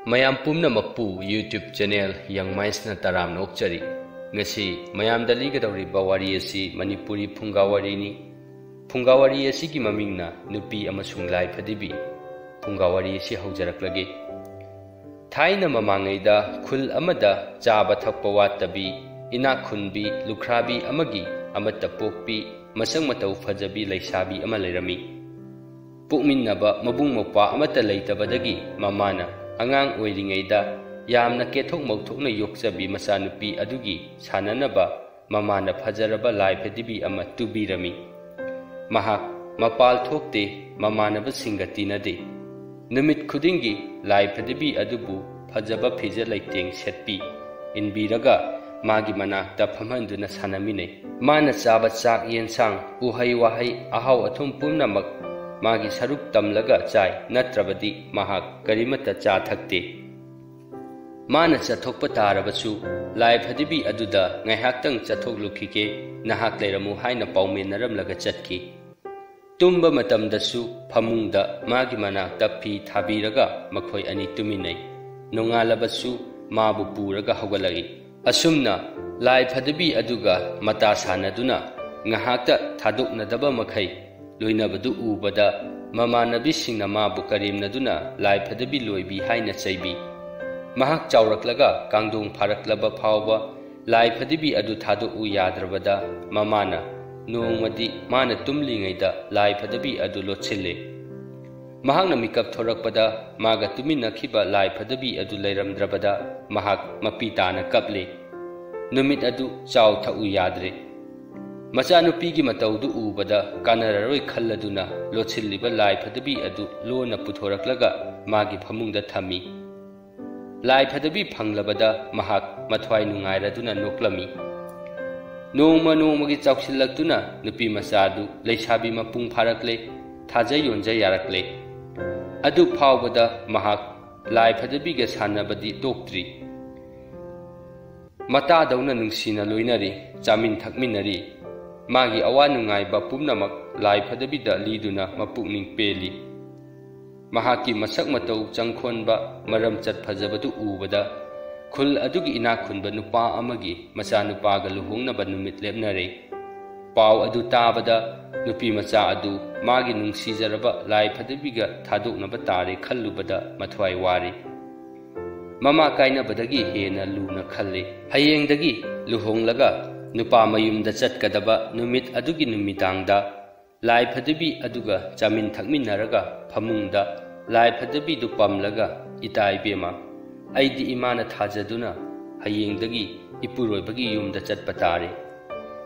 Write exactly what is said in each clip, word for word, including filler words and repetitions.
ꯃꯌꯥꯝ ꯄꯨꯝꯅꯃꯛꯄꯨ YouTube channel Young Mindsꯅ ꯇꯔꯥꯝꯅ ꯑꯣꯛꯆꯔꯤ꯫ ꯉꯁꯤ ꯃꯌꯥꯝꯗ ꯂꯤꯒꯗꯧꯔꯤꯕ ꯋꯥꯔꯤ ꯑꯁꯤ ꯃꯅꯤꯄꯨꯔꯤ ꯐꯨꯡꯒꯥ ꯋꯥꯔꯤꯅꯤ꯫ ꯐꯨꯡꯒꯥ ꯋꯥꯔꯤ ꯑꯁꯤꯒꯤ ꯃꯃꯤꯡꯅ ꯅꯨꯄꯤ ꯑꯃꯁꯨꯡ ꯂꯥꯏ ꯐꯗꯤꯕꯤ꯫ ꯐꯨꯡꯒꯥ ꯋꯥꯔꯤ ꯑꯁꯤ ꯍꯧꯖꯔꯛꯂꯒꯦ꯫ ꯊꯥꯏꯅ ꯃꯃꯥꯡꯉꯩꯗ ꯈꯨꯜ ꯑꯃꯗ ꯆꯥꯕ ꯊꯛꯄ ꯋꯥꯠꯇꯕꯤ, ꯏꯅꯥꯛ ꯈꯨꯟꯕꯤ, ꯂꯨꯈ꯭ꯔꯥꯕꯤ ꯑꯃꯒꯤ ꯑꯃꯠꯇ ꯄꯣꯛꯄꯤ, ꯃꯁꯛ ꯃꯇꯧ ꯐꯖꯕꯤ ꯂꯩꯁꯥꯕꯤ ꯑꯃ ꯂꯩꯔꯝꯃꯤ꯫ ꯄꯣꯛꯃꯤꯟꯅꯕ ꯃꯕꯨꯡ ꯃꯧꯄ꯭ꯋꯥ ꯑꯃꯠꯇ ꯂꯩꯇꯕꯗꯒꯤ ꯃꯃꯥꯅ ꯑꯉꯥꯡ ꯑꯣꯏꯔꯤꯉꯩꯗ ꯌꯥꯝꯅ ꯀꯦꯊꯣꯛ ꯃꯧꯊꯣꯛꯅ ꯌꯣꯛꯆꯕꯤ ꯃꯆꯥꯅꯨꯄꯤ ꯑꯗꯨꯒꯤ ꯁꯥꯟꯅꯅꯕ ꯃꯃꯥꯅ ꯐꯖꯔꯕ ꯂꯥꯏ ꯐꯗꯤꯕꯤ ꯑꯃ ꯇꯨꯕꯤꯔꯝꯃꯤ꯫ ꯃꯍꯥꯛ ꯃꯄꯥꯜ ꯊꯣꯛꯇꯦ, ꯃꯃꯥꯟꯅꯕꯁꯤꯡꯒ ꯇꯤꯟꯅꯗꯦ꯫ ꯅꯨꯃꯤꯠ ꯈꯨꯗꯤꯡꯒꯤ ꯂꯥꯏ ꯐꯗꯤꯕꯤ ꯑꯗꯨꯕꯨ ꯐꯖꯕ ꯐꯤꯖꯦꯠ ꯂꯩꯇꯦꯡ ꯁꯦꯠꯄꯤ, ꯏꯟꯕꯤꯔꯒ ꯃꯥꯒꯤ ꯃꯅꯥꯛꯇ ꯐꯝꯍꯟꯗꯨꯅ ꯁꯥꯟꯅꯃꯤꯟꯅꯩ꯫ ꯃꯥꯅ ꯆꯥꯕ ꯆꯥꯛ ꯌꯦꯟꯁꯥꯡ, ꯎꯍꯩ ꯋꯥꯍꯩ, ꯑꯍꯥꯎ ꯑꯊꯨꯝ ꯄꯨꯝꯅꯃꯛ ꯃꯥꯒꯤ ꯁꯔꯨꯛ ꯇꯝꯂꯒ ꯆꯥꯏ, ꯅꯠꯇ꯭ꯔꯕꯗꯤ ꯃꯍꯥꯛ ꯀꯔꯤꯃꯠꯇ ꯆꯥ ꯊꯛꯇꯦ꯫ ꯃꯥꯅ ꯆꯠꯊꯣꯛꯄ ꯇꯥꯔꯕꯁꯨ, ꯂꯥꯏ ꯐꯗꯤꯕꯤ ꯑꯗꯨꯗ "ꯉꯥꯏꯍꯥꯛꯇꯪ ꯆꯠꯊꯣꯛꯂꯨꯈꯤꯒꯦ, ꯅꯍꯥꯛ ꯂꯩꯔꯝꯃꯨ" ꯍꯥꯏꯅ ꯄꯥꯎꯃꯤꯟꯅꯔꯝꯂꯒ ꯆꯠꯈꯤ꯫ ꯇꯨꯝꯕ ꯃꯇꯝꯗꯁꯨ ꯐꯃꯨꯡꯗ ꯃꯥꯒꯤ ꯃꯅꯥꯛꯇ ꯐꯤ ꯊꯥꯕꯤꯔꯒ ꯃꯈꯣꯏ ꯑꯅꯤ ꯇꯨꯃꯤꯟꯅꯩ꯫ ꯅꯣꯡꯉꯥꯜꯂꯕꯁꯨ ꯃꯥꯕꯨ ꯄꯨꯔꯒ ꯍꯧꯒꯠꯂꯛꯏ꯫ ꯑꯁꯨꯝꯅ ꯂꯥꯏ ꯐꯗꯤꯕꯤ ꯑꯗꯨꯒ ꯃꯇꯥ ꯁꯥꯟꯅꯗꯨꯅ ꯉꯥꯏꯍꯥꯛꯇ ꯊꯥꯗꯣꯛꯅꯗꯕ ꯃꯈꯩ ꯂꯣꯏꯅꯕꯗꯨ ꯎꯕꯗ, ꯃꯃꯥꯟꯅꯕꯤꯁꯤꯡꯅ ꯃꯥꯕꯨ ꯀꯔꯦꯝꯅꯗꯨꯅ ꯂꯥꯏ ꯐꯗꯤꯕꯤ ꯂꯣꯏꯕꯤ ꯍꯥꯏꯅ ꯆꯩꯕꯤ꯫ ꯃꯍꯥꯛ ꯆꯥꯎꯔꯛꯂꯒ ꯀꯥꯡꯗꯣꯡ ꯐꯥꯔꯛꯂꯕ ꯐꯥꯎꯕ ꯂꯥꯏ ꯐꯗꯤꯕꯤ ꯑꯗꯨ ꯊꯥꯗꯣꯛꯎ ꯌꯥꯗ꯭ꯔꯕꯗ, ꯃꯃꯥꯅ ꯅꯣꯡꯃꯗꯤ ꯃꯥꯅ ꯇꯨꯝꯂꯤꯉꯩꯗ ꯂꯥꯏ ꯐꯗꯤꯕꯤ ꯑꯗꯨ ꯂꯣꯠꯁꯤꯜꯂꯦ꯫ ꯃꯍꯥꯛꯅ ꯃꯤꯀꯞ ꯊꯣꯔꯛꯄꯗ, ꯃꯥꯒ ꯇꯨꯃꯤꯟꯅꯈꯤꯕ ꯂꯥꯏ ꯐꯗꯤꯕꯤ ꯑꯗꯨ ꯂꯩꯔꯝꯗ꯭ꯔꯕꯗ, ꯃꯍꯥꯛ ꯃꯄꯤ ꯇꯥꯅ ꯀꯞꯂꯦ꯫ ꯅꯨꯃꯤꯠ ꯑꯗꯨ ꯆꯥꯎ ꯊꯛꯎ ꯌꯥꯗ꯭ꯔꯦ꯫ ꯃꯆꯥꯅꯨꯄꯤꯒꯤ ꯃꯇꯧꯗꯨ ꯎꯕꯗ ꯀꯥꯟꯅꯔꯔꯣꯏ ꯈꯜꯂꯗꯨꯅ, ꯂꯣꯠꯁꯤꯜꯂꯤꯕ ꯂꯥꯏ ꯐꯗꯤꯕꯤ ꯑꯗꯨ ꯂꯣꯟꯅ ꯄꯨꯊꯣꯔꯛꯂꯒ ꯃꯥꯒꯤ ꯐꯃꯨꯡꯗ ꯊꯝꯃꯤ꯫ ꯂꯥꯏ ꯐꯗꯤꯕꯤ ꯐꯪꯂꯕꯗ ꯃꯍꯥꯛ ꯃꯊ꯭ꯋꯥꯏ ꯅꯨꯡꯉꯥꯏꯔꯗꯨꯅ ꯅꯣꯛꯂꯝꯃꯤ꯫ ꯅꯣꯡꯃ ꯅꯣꯡꯃꯒꯤ ꯆꯥꯎꯁꯤꯜꯂꯛꯇꯨꯅ ꯅꯨꯄꯤ ꯃꯆꯥꯗꯨ ꯂꯩꯁꯥꯕꯤ ꯃꯄꯨꯡ ꯐꯥꯔꯛꯂꯦ, ꯊꯥꯖ ꯌꯣꯟꯖ ꯌꯥꯔꯛꯂꯦ꯫ ꯑꯗꯨ ꯐꯥꯎꯕꯗ ꯃꯍꯥꯛ ꯂꯥꯏ ꯐꯗꯤꯕꯤꯒ ꯁꯥꯟꯅꯕꯗꯤ ꯇꯣꯛꯇ꯭ꯔꯤ꯫ ꯃꯇꯥꯗꯧꯅ ꯅꯨꯡꯁꯤꯅ ꯂꯣꯏꯅꯔꯤ, ꯆꯥꯃꯤꯟ ꯊꯛꯃꯤꯟꯅꯔꯤ꯫ ꯃꯥꯒꯤ ꯑꯋꯥ ꯅꯨꯡꯉꯥꯏꯕ ꯄꯨꯝꯅꯃꯛ ꯂꯥꯏ ꯐꯗꯤꯕꯤꯗ ꯂꯤꯗꯨꯅ ꯃꯄꯨꯛꯅꯤꯡ ꯄꯦꯜꯂꯤ꯫ ꯃꯍꯥꯛꯀꯤ ꯃꯁꯛ ꯃꯇꯧ ꯆꯪꯈꯣꯟꯕ, ꯃꯔꯝꯆꯠ ꯐꯖꯕꯗꯨ ꯎꯕꯗ, ꯈꯨꯜ ꯑꯗꯨꯒꯤ ꯏꯅꯥꯛ ꯈꯨꯟꯕ ꯅꯨꯄꯥ ꯑꯃꯒꯤ ꯃꯆꯥꯅꯨꯄꯥꯒ ꯂꯨꯍꯣꯡꯅꯕ ꯅꯨꯃꯤꯠ ꯂꯦꯞꯅꯔꯦ꯫ ꯄꯥꯎ ꯑꯗꯨ ꯇꯥꯕꯗ, ꯅꯨꯄꯤ ꯃꯆꯥ ꯑꯗꯨ ꯃꯥꯒꯤ ꯅꯨꯡꯁꯤꯖꯔꯕ ꯂꯥꯏ ꯐꯗꯤꯕꯤꯒ ꯊꯥꯗꯣꯛꯅꯕ ꯇꯥꯔꯦ ꯈꯜꯂꯨꯕꯗ ꯃꯊ꯭ꯋꯥꯏ ꯋꯥꯔꯦ꯫ ꯃꯃꯥ ꯀꯥꯏꯅꯕꯗꯒꯤ ꯍꯦꯟꯅ ꯂꯨꯅ ꯈꯜꯂꯤ꯫ ꯍꯌꯦꯡꯗꯒꯤ ꯂꯨꯍꯣꯡꯂꯒ ꯅꯨꯄꯥ ꯃꯌꯨꯝꯗ ꯆꯠꯀꯗꯕ ꯅꯨꯃꯤꯠ ꯑꯗꯨꯒꯤ ꯅꯨꯃꯤꯗꯥꯡꯗ ꯂꯥꯏ ꯐꯗꯤꯕꯤ ꯑꯗꯨꯒ ꯆꯥꯃꯤꯟ ꯊꯛꯃꯤꯟꯅꯔꯒ ꯐꯃꯨꯡꯗ ꯂꯥꯏ ꯐꯗꯤꯕꯤꯗꯨ ꯄꯝꯂꯒ, "ꯏꯇꯥ ꯏꯕꯦꯝꯃ, ꯑꯩꯗꯤ ꯏꯃꯥꯅ ꯊꯥꯖꯗꯨꯅ ꯍꯌꯦꯡꯗꯒꯤ ꯏꯄꯨꯔꯣꯏꯕꯒꯤ ꯌꯨꯝꯗ ꯆꯠꯄ ꯇꯥꯔꯦ꯫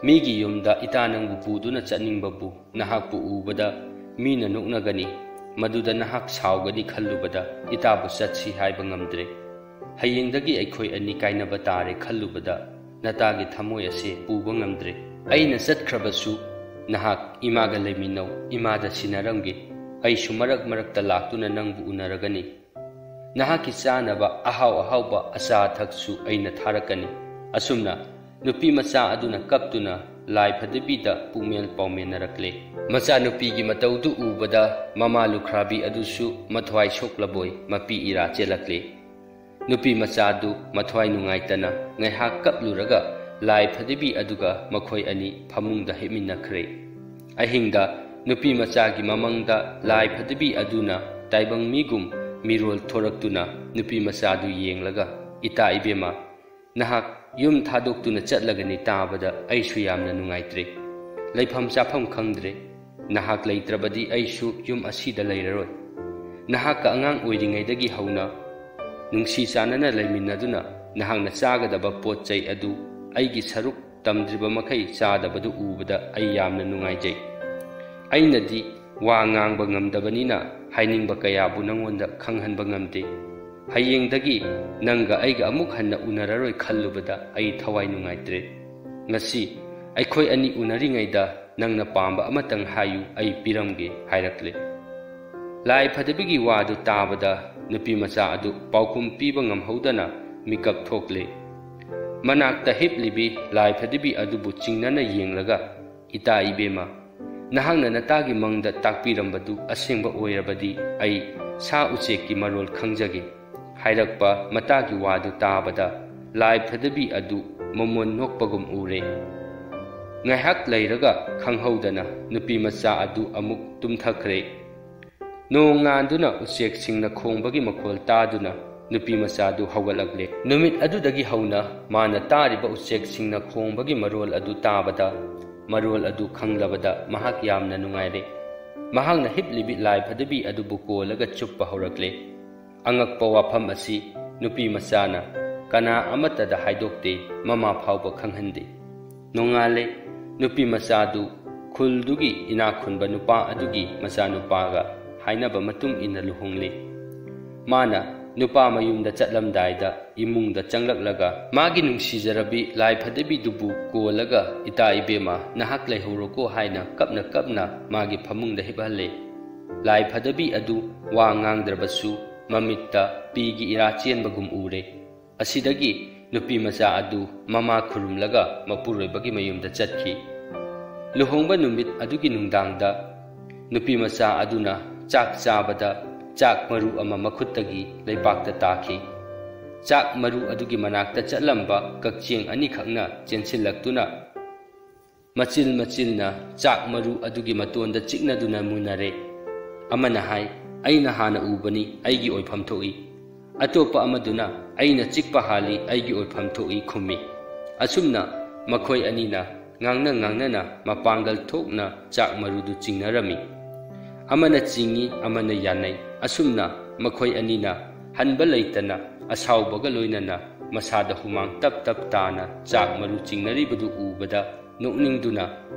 ꯃꯤꯒꯤ ꯌꯨꯝꯗ ꯏꯇꯥ ꯅꯪꯕꯨ ꯄꯨꯗꯨꯅ ꯆꯠꯅꯤꯡꯕꯕꯨ ꯅꯍꯥꯛꯄꯨ ꯎꯕꯗ ꯃꯤꯅ ꯅꯣꯛꯅꯒꯅꯤ, ꯃꯗꯨꯗ ꯅꯍꯥꯛ ꯁꯥꯎꯒꯅꯤ ꯈꯜꯂꯨꯕꯗ ꯏꯇꯥꯕꯨ ꯆꯠꯁꯤ ꯍꯥꯏꯕ ꯉꯝꯗ꯭ꯔꯦ꯫ ꯍꯌꯦꯡꯗꯒꯤ ꯑꯩꯈꯣꯏ ꯑꯅꯤ ꯀꯥꯏꯅꯕ ꯇꯥꯔꯦ ꯈꯜꯂꯨꯕꯗ ꯅꯇꯥꯒꯤ ꯊꯃꯣꯏ ꯑꯁꯦ ꯄꯨꯕ ꯉꯝꯗ꯭ꯔꯦ꯫ ꯑꯩꯅ ꯆꯠꯈ꯭ꯔꯕꯁꯨ ꯅꯍꯥꯛ ꯏꯃꯥꯒ ꯂꯩꯃꯤꯟꯅꯧ, ꯏꯃꯥꯗ ꯁꯤꯟꯅꯔꯝꯒꯦ꯫ ꯑꯩꯁꯨ ꯃꯔꯛ ꯃꯔꯛꯇ ꯂꯥꯛꯇꯨꯅ ꯅꯪꯕꯨ ꯎꯅꯔꯒꯅꯤ꯫ ꯅꯍꯥꯛꯀꯤ ꯆꯥꯅꯕ ꯑꯍꯥꯎ ꯑꯍꯥꯎꯕ ꯑꯆꯥ ꯑꯊꯛꯁꯨ ꯑꯩꯅ ꯊꯥꯔꯛꯀꯅꯤ꯫" ꯑꯁꯨꯝꯅ ꯅꯨꯄꯤ ꯃꯆꯥ ꯑꯗꯨꯅ ꯀꯞꯇꯨꯅ ꯂꯥꯏ ꯐꯗꯤꯕꯤꯗ ꯄꯨꯛꯃꯦꯜ ꯄꯥꯎꯃꯦꯟꯅꯔꯛꯂꯦ꯫ ꯃꯆꯥꯅꯨꯄꯤꯒꯤ ꯃꯇꯧꯗꯨ ꯎꯕꯗ ꯃꯃꯥ ꯂꯨꯈ꯭ꯔꯥꯕꯤ ꯑꯗꯨꯁꯨ ꯃꯊ꯭ꯋꯥꯏ ꯁꯣꯛꯂꯕꯣꯏ ꯃꯄꯤ ꯏꯔꯥ ꯆꯦꯜꯂꯛꯂꯦ꯫ ꯅꯨꯄꯤ ꯃꯆꯥꯗꯨ ꯃꯊ꯭ꯋꯥꯏ ꯅꯨꯡꯉꯥꯏꯇꯅ ꯉꯥꯏꯍꯥꯛ ꯀꯞꯂꯨꯔꯒ ꯂꯥꯏ ꯐꯗꯤꯕꯤ ꯑꯗꯨꯒ ꯃꯈꯣꯏ ꯑꯅꯤ ꯐꯃꯨꯡꯗ ꯍꯤꯞꯃꯤꯟꯅꯈ꯭ꯔꯦ꯫ ꯑꯍꯤꯡꯗ ꯅꯨꯄꯤ ꯃꯆꯥꯒꯤ ꯃꯃꯪꯗ ꯂꯥꯏ ꯐꯗꯤꯕꯤ ꯑꯗꯨꯅ ꯇꯥꯏꯕꯪ ꯃꯤꯒꯨꯝ ꯃꯤꯔꯣꯜ ꯊꯣꯔꯛꯇꯨꯅ ꯅꯨꯄꯤ ꯃꯆꯥꯗꯨ ꯌꯦꯡꯂꯒ, "ꯏꯇꯥ ꯏꯕꯦꯝꯃ, ꯅꯍꯥꯛ ꯌꯨꯝ ꯊꯥꯗꯣꯛꯇꯨꯅ ꯆꯠꯂꯒꯅꯤ ꯇꯥꯕꯗ ꯑꯩꯁꯨ ꯌꯥꯝꯅ ꯅꯨꯡꯉꯥꯏꯇ꯭ꯔꯦ꯫ ꯂꯩꯐꯝ ꯆꯥꯐꯝ ꯈꯪꯗ꯭ꯔꯦ꯫ ꯅꯍꯥꯛ ꯂꯩꯇ꯭ꯔꯕꯗꯤ ꯑꯩꯁꯨ ꯌꯨꯝ ꯑꯁꯤꯗ ꯂꯩꯔꯔꯣꯏ꯫ ꯅꯍꯥꯛꯀ ꯑꯉꯥꯡ ꯑꯣꯏꯔꯤꯉꯩꯗꯒꯤ ꯍꯧꯅ ꯅꯨꯡꯁꯤ ꯆꯥꯟꯅꯅ ꯂꯩꯃꯤꯟꯅꯗꯨꯅ ꯅꯍꯥꯛꯅ ꯆꯥꯒꯗꯕ ꯄꯣꯠ ꯆꯩ ꯑꯗꯨ ꯑꯩꯒꯤ ꯁꯔꯨꯛ ꯇꯝꯗ꯭ꯔꯤꯕ ꯃꯈꯩ ꯆꯥꯗꯕꯗꯨ ꯎꯕꯗ ꯑꯩ ꯌꯥꯝꯅ ꯅꯨꯡꯉꯥꯏꯖꯩ꯫ ꯑꯩꯅꯗꯤ ꯋꯥ ꯉꯥꯡꯕ ꯉꯝꯗꯕꯅꯤꯅ ꯍꯥꯏꯅꯤꯡꯕ ꯀꯌꯥꯕꯨ ꯅꯉꯣꯟꯗ ꯈꯪꯍꯟꯕ ꯉꯝꯗꯦ꯫ ꯍꯌꯦꯡꯗꯒꯤ ꯅꯪꯒ ꯑꯩꯒ ꯑꯃꯨꯛ ꯍꯟꯅ ꯎꯅꯔꯔꯣꯏ ꯈꯜꯂꯨꯕꯗ ꯑꯩ ꯊꯋꯥꯏ ꯅꯨꯡꯉꯥꯏꯇ꯭ꯔꯦ꯫ ꯉꯁꯤ ꯑꯩꯈꯣꯏ ꯑꯅꯤ ꯎꯅꯔꯤꯉꯩꯗ ꯅꯪꯅ ꯄꯥꯝꯕ ꯑꯃꯇꯪ ꯍꯥꯏꯌꯨ, ꯑꯩ ꯄꯤꯔꯝꯒꯦ" ꯍꯥꯏꯔꯛꯂꯦ꯫ ꯂꯥꯏ ꯐꯗꯤꯕꯤꯒꯤ ꯋꯥꯗꯨ ꯇꯥꯕꯗ ꯅꯨꯄꯤ ꯃꯆꯥ ꯑꯗꯨ ꯄꯥꯎꯈꯨꯝ ꯄꯤꯕ ꯉꯝꯍꯧꯗꯅ ꯃꯤꯀꯞ ꯊꯣꯛꯂꯦ꯫ ꯃꯅꯥꯛꯇ ꯍꯤꯞꯂꯤꯕꯤ ꯂꯥꯏ ꯐꯗꯤꯕꯤ ꯑꯗꯨꯕꯨ ꯆꯤꯡꯅꯅ ꯌꯦꯡꯂꯒ, "ꯏꯇꯥ ꯏꯕꯦꯝꯃ, "ꯅꯍꯥꯛꯅ ꯅꯇꯥꯒꯤ ꯃꯪꯗ ꯇꯥꯛꯄꯤꯔꯝꯕꯗꯨ ꯑꯁꯦꯡꯕ ꯑꯣꯏꯔꯕꯗꯤ ꯑꯩ ꯁꯥ ꯎꯆꯦꯛꯀꯤ ꯃꯔꯣꯜ ꯈꯪꯖꯒꯦ" ꯍꯥꯏꯔꯛꯄ ꯃꯇꯥꯒꯤ ꯋꯥꯗꯨ ꯇꯥꯕꯗ ꯂꯥꯏ ꯐꯗꯕꯤ ꯑꯗꯨ ꯃꯃꯣꯟ ꯅꯣꯛꯄꯒꯨꯝ ꯎꯔꯦ꯫ ꯉꯥꯏꯍꯥꯛ ꯂꯩꯔꯒ ꯈꯪꯍꯧꯗꯅ ꯅꯨꯄꯤ ꯃꯆꯥ ꯑꯗꯨ ꯑꯃꯨꯛ ꯇꯨꯝꯊꯈ꯭ꯔꯦ꯫ ꯅꯣꯡ ꯉꯥꯟꯗꯨꯅ ꯎꯆꯦꯛꯁꯤꯡꯅ ꯈꯣꯡꯕꯒꯤ ꯃꯈꯣꯜ ꯇꯥꯗꯨꯅ ꯅꯨꯄꯤ ꯃꯆꯥꯗꯨ ꯍꯧꯒꯠꯂꯛꯂꯦ꯫ ꯅꯨꯃꯤꯠ ꯑꯗꯨꯗꯒꯤ ꯍꯧꯅ ꯃꯥꯅ ꯇꯥꯔꯤꯕ ꯎꯆꯦꯛꯁꯤꯡꯅ ꯈꯣꯡꯕꯒꯤ ꯃꯔꯣꯜ ꯑꯗꯨ ꯇꯥꯕꯗ, ꯃꯔꯣꯜ ꯑꯗꯨ ꯈꯪꯂꯕꯗ ꯃꯍꯥꯛ ꯌꯥꯝꯅ ꯅꯨꯡꯉꯥꯏꯔꯦ꯫ ꯃꯍꯥꯛꯅ ꯍꯤꯞꯂꯤꯕꯤ ꯂꯥꯏ ꯐꯗꯕꯤ ꯑꯗꯨꯕꯨ ꯀꯣꯜꯂꯒ ꯆꯨꯞꯄ ꯍꯧꯔꯛꯂꯦ꯫ ꯑꯉꯛꯄ ꯋꯥꯐꯝ ꯑꯁꯤ ꯅꯨꯄꯤ ꯃꯆꯥꯅ ꯀꯅꯥ ꯑꯃꯠꯇꯗ ꯍꯥꯏꯗꯣꯛꯇꯦ, ꯃꯃꯥ ꯐꯥꯎꯕ ꯈꯪꯍꯟꯗꯦ꯫ ꯅꯣꯡꯉꯥꯜꯂꯦ꯫ ꯅꯨꯄꯤ ꯃꯆꯥꯗꯨ ꯈꯨꯜꯗꯨꯒꯤ ꯏꯅꯥꯛ ꯈꯨꯟꯕ ꯅꯨꯄꯥ ꯑꯗꯨꯒꯤ ꯃꯆꯥꯅꯨꯄꯥꯒ ꯍꯥꯏꯅꯕ ꯃꯇꯨꯡ ꯏꯟꯅ ꯂꯨꯍꯣꯡꯂꯦ꯫ ꯃꯥꯅ ꯅꯨꯄꯥ ꯃꯌꯨꯝꯗ ꯆꯠꯂꯝꯗꯥꯏꯗ ꯏꯃꯨꯡꯗ ꯆꯪꯂꯛꯂꯒ ꯃꯥꯒꯤ ꯅꯨꯡꯁꯤꯖꯔꯕꯤ ꯂꯥꯏ ꯐꯗꯕꯤꯗꯨꯕꯨ ꯀꯣꯜꯂꯒ, "ꯏꯇꯥ ꯏꯕꯦꯝꯃ, ꯅꯍꯥꯛ ꯂꯩꯍꯧꯔꯣꯀꯣ" ꯍꯥꯏꯅ ꯀꯞꯅ ꯀꯞꯅ ꯃꯥꯒꯤ ꯐꯃꯨꯡꯗ ꯍꯤꯞꯍꯜꯂꯦ꯫ ꯂꯥꯏ ꯐꯗꯕꯤ ꯑꯗꯨ ꯋꯥ ꯉꯥꯡꯗ꯭ꯔꯕꯁꯨ ꯃꯃꯤꯠꯇ ꯄꯤꯒꯤ ꯏꯔꯥ ꯆꯦꯟꯕꯒꯨꯝ ꯎꯔꯦ꯫ ꯑꯁꯤꯗꯒꯤ ꯅꯨꯄꯤ ꯃꯆꯥ ꯑꯗꯨ ꯃꯃꯥ ꯈꯨꯔꯨꯝꯂꯒ ꯃꯄꯨꯔꯣꯏꯕꯒꯤ ꯃꯌꯨꯝꯗ ꯆꯠꯈꯤ꯫ ꯂꯨꯍꯣꯡꯕ ꯅꯨꯃꯤꯠ ꯑꯗꯨꯒꯤ ꯅꯨꯡꯗꯥꯡꯗ ꯅꯨꯄꯤ ꯃꯆꯥ ꯑꯗꯨꯅ ꯆꯥꯛ ꯆꯥꯕꯗ ꯆꯥꯛ ꯃꯔꯨ ꯑꯃ ꯃꯈꯨꯠꯇꯒꯤ ꯂꯩꯕꯥꯛꯇ ꯇꯥꯈꯤ꯫ ꯆꯥꯛ ꯃꯔꯨ ꯑꯗꯨꯒꯤ ꯃꯅꯥꯛꯇ ꯆꯠꯂꯝꯕ ꯀꯛꯆꯦꯡ ꯑꯅꯤꯈꯛꯅ ꯆꯦꯟꯁꯤꯜꯂꯛꯇꯨꯅ ꯃꯆꯤꯜ ꯃꯆꯤꯜꯅ ꯆꯥꯛ ꯃꯔꯨ ꯑꯗꯨꯒꯤ ꯃꯇꯣꯟꯗ ꯆꯤꯛꯅꯗꯨꯅ ꯃꯨꯟꯅꯔꯦ꯫ ꯑꯃꯅ ꯍꯥꯏ, "ꯑꯩꯅ ꯍꯥꯟꯅ ꯎꯕꯅꯤ, ꯑꯩꯒꯤ ꯑꯣꯏꯐꯝ ꯊꯣꯛꯏ"꯫ ꯑꯇꯣꯞꯄ ꯑꯃꯗꯨꯅ, "ꯑꯩꯅ ꯆꯤꯛꯄ ꯍꯥꯜꯂꯤ, ꯑꯩꯒꯤ ꯑꯣꯏꯐꯝ ꯊꯣꯛꯏ" ꯈꯨꯝꯃꯤ꯫ ꯑꯁꯨꯝꯅ ꯃꯈꯣꯏ ꯑꯅꯤꯅ ꯉꯥꯡꯅ ꯉꯥꯡꯅꯅ ꯃꯄꯥꯡꯒꯜ ꯊꯣꯛꯅ ꯆꯥꯛ ꯃꯔꯨꯗꯨ ꯆꯤꯡꯅꯔꯝꯃꯤ꯫ ꯑꯃꯅ ꯆꯤꯡꯏ, ꯑꯃꯅ ꯌꯥꯅꯩ꯫ ꯑꯁꯨꯝꯅ ꯃꯈꯣꯏ ꯑꯅꯤꯅ ꯍꯟꯕ ꯂꯩꯇꯅ ꯑꯁꯥꯎꯕꯒ ꯂꯣꯏꯅꯅ ꯃꯁꯥꯗ ꯍꯨꯃꯥꯡ ꯇꯞ ꯇꯞ ꯇꯥꯅ ꯆꯥꯛ ꯃꯔꯨ ꯆꯤꯡꯅꯔꯤꯕꯗꯨ ꯎꯕꯗ ꯅꯣꯛꯅꯤꯡꯗꯨꯅ